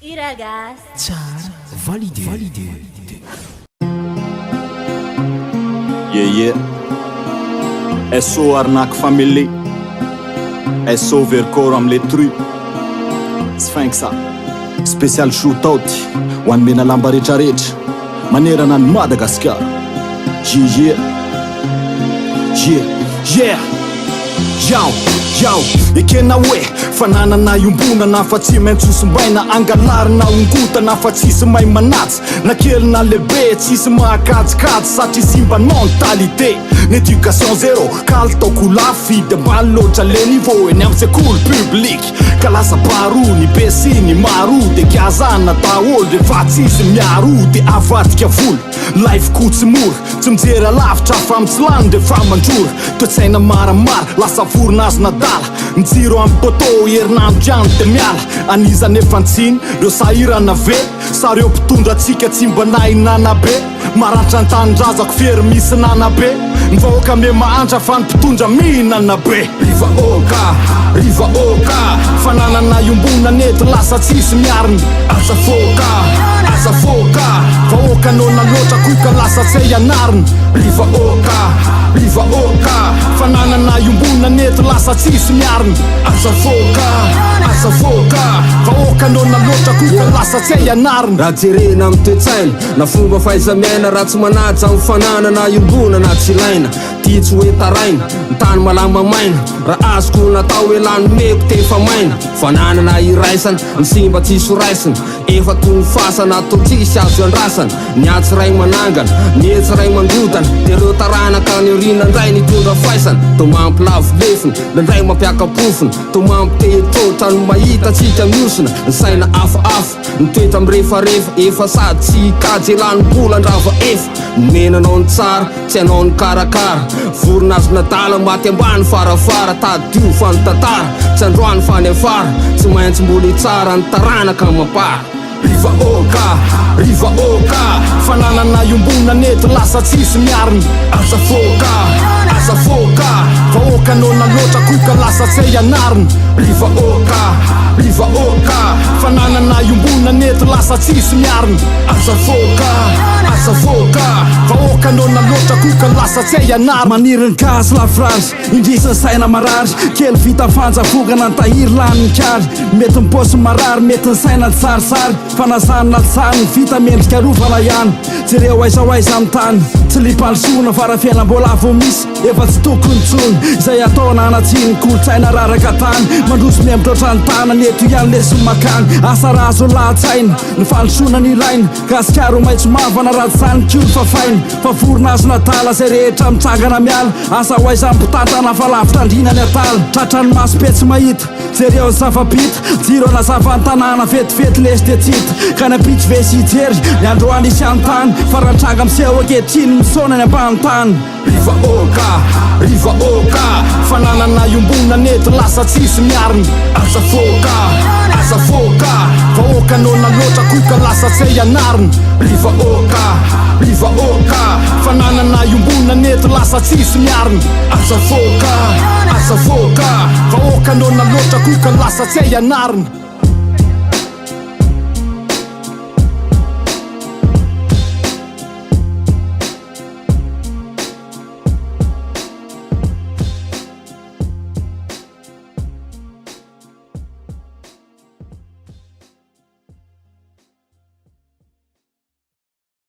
Hiragasy. Tsara validé validé. Yeah yeah SO Arnaque Family SO Vercors amle tru Sphinx Spécial shootout ho an'ny Menalamba retraretra manerana an'i Madagasikara Yeah yeah Yeah yeah Yao yao Ekena hoe fananana iombonana fa tsy maintsy hosimbaina angalarina hongotana fa tsisy mahay manaja na kely na lehibe tsisy mahakajikajy satria simba ny mentalité ny éducation zéro kalitao ko lafo vidy ambany loatra le niveau eny amin'ny sekoly public ka lasa baro ny be sy ny maro de giazana daholo rehefa tsisy miaro de avadika vola life ko tsy mora tsy mijery alavitra fa mitsilany rehefa mandrora toe-tsaina maramara lasa vorona azon'adala ny jiro amin'ny poteau herinandro ihany de miala aniza nefa ny tsiny reo sahirana ve sa reo mpitondra antsika tsy mba nahinana be maratra ny tanindrazako fiery misy nana be ny vahoaka me mahantra fa ny mpitondra mihinana be ry vahoaka ry vahoaka fananana iombonana eto lasa tsisy miarina aza foka aza foka vahoaka noana loatra koka lasa tsy hay anarina ry vahoaka ry vahoaka fananana iombonana eto lasa tsisy miarina aza foka aza foka vahoaka noana loatra koka lasa tsy hay anarina. Raha jerena amin'ny toe-tsaina na fomba fahaiza-miaina raha tsy manaja ny fananana iombonana tsy ilaina Ty tsy hoe taraina, ny tany malama maina Raha azoko natao hoe lany nomeko tefa maina Fananana iraisana, ny simba tsisy ho raisina Efa toy ny fasana, toa tsisy azo iandrasana Ny atsy ray manangana, ny etsy ray mandrodana Dia reo taranaka any aoriana ndray nitondra faisana Toa mampilavo lefona, ndraindray mampiaka-pofona Toa mampitehitrotra ny mahita antsika mihosona Ny saina hafahafa, Ny toetra mirefarefa efa sady tsy hikajy elah ny mbola andrava efa Nomena anao ny tsara, tsy anao ny karakara Vorona azon'adala maty ambany farafara Tadidio fa ny tantara, tsy androany fa any afara Tsy maintsy mbola hitsara ny taranaka amam-para. Ry vahoaka, ry vahoaka Fananana iombonana eto lasa tsisy miarina Aza foka, aza foka Vahoaka noana loatra koka lasa tsy hay anarina Ry vahoaka, ry vahoaka Fananana iombonana eto lasa tsisy miarina Aza foka, aza foka Vahoaka noana loatra koka lasa tsy hay anarina. Maniry ny gasy la phrase, indrisy ny saina marary Kely vita fanja vokana ny tahiry lany ny kary Mety ny paosy marary, mety ny saina tsy sarisary Fanasana tsany vita mendrika arovana ihany Jereo aiza ho aiza ny tany Tsy limpandrosoana fa raha fiainam-bola vao misy Efa tsy tokony intsony Izay atao anana-tsiny Kolontsaina raraka tany Mandroso miha-mitroatra ny tanana Eto ihany lesy ny makany Asa raha azo lahatsaina Ny fandrosoana no ilaina Gasikara ho maitso mavana Raha tsy izany koa ny fafaina Fa vorona azon'adala Izay rehetra mitsangana miala Asa ho aiza ny mpitantana Fa lavitra andriana ny adala Tratran'ny maso be tsy mahita Jereo ny zava-bita, jiro hanazava ny tanàna Vetivety lesy dia tsy hita, ka ny ampitso ve hisy hijery Ny androany hisy hanontany, fa raha ny tranga miseho ankehitriny Misaona ny ambany tany. Ry vahoaka, ry vahoaka Fananana iombonana eto lasa tsisy miarina Aza foka, aza foka Vahoaka noana loatra koka lasa tsy hay anarina Ry vahoaka, ry vahoaka Fananana iombonana eto lasa tsisy miarina Aza foka, aza foka Vahoaka noana loatra koka lasa tsy hay anarina.